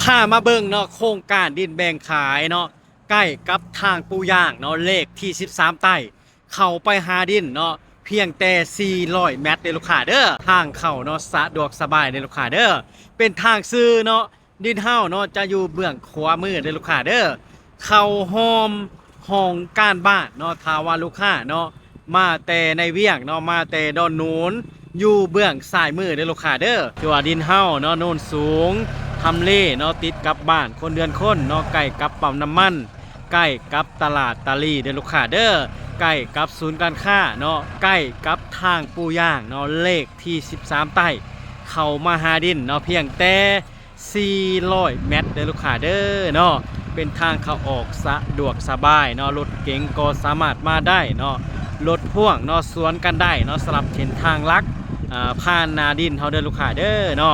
ພາມາເບິ່ງເນາະ ໂຄງການດິນແບ່ງຂາຍເນາະ ໃກ້ກັບທາງປູຢາງເນາະ ເລກທີສິບສາມໃຕ້ ເຂົ້າໄປຫາດິນເນາະ ພຽງແຕ່ສີ່ຮ້ອຍແມັດເດີ້ລູກຄ້າເດີ້. ທາງເຂົ້າເນາະ ສະດວກສະບາຍເດີ້ລູກຄ້າເດີ້. ເປັນທາງຊື່ເນາະ ດິນເຮົາເນາະ ຈະຢູ່ເບື້ອງຂວາມືເດີ້ລູກຄ້າເດີ້. ເຂົ້າຮ່ອມຫ້ອງການບ້ານເນາະ ຖ້າວ່າລູກຄ້າເນາະ ມາແຕ່ໃນວຽງເນາະ ມາແຕ່ດອນໜູນ ຢູ່ເບື້ອງຊ້າຍມືເດີ້ລູກຄ້າເດີ້. ຖືວ່າດິນເຮົາເນາະ ໂນນສູງ ທຳເລເນາະ ຕິດກັບບ້ານຄົນເຮືອນຄົນເນາະ ໃກ້ກັບປ້ຳນ້ຳມັນ ໃກ້ກັບຕະຫຼາດຕາລີເດີ້ລູກຄ້າເດີ້. ໃກ້ກັບສູນການຄ້າເນາະ ໃກ້ກັບທາງປູຢາງເນາະ ເລກທີສິບສາມໃຕ້ ເຂົ້າມາຫາດິນເນາະ ພຽງແຕ່ສີ່ຮ້ອຍແມັດເດີ້ລູກຄ້າເດີ້ເນາະ. ເປັນທາງເຂົ້າອອກສະດວກສະບາຍເນາະ ລົດເກັງກໍສາມາດມາໄດ້ເນາະ ລົດພ່ວງເນາະ ສວນກັນໄດ້ເນາະ ສຳລັບເສັ້ນທາງຫຼັກ ອາ ຜ່ານໜ້າດິນເຮົາເດີ້ລູກຄ້າເດີ້ເນາະ.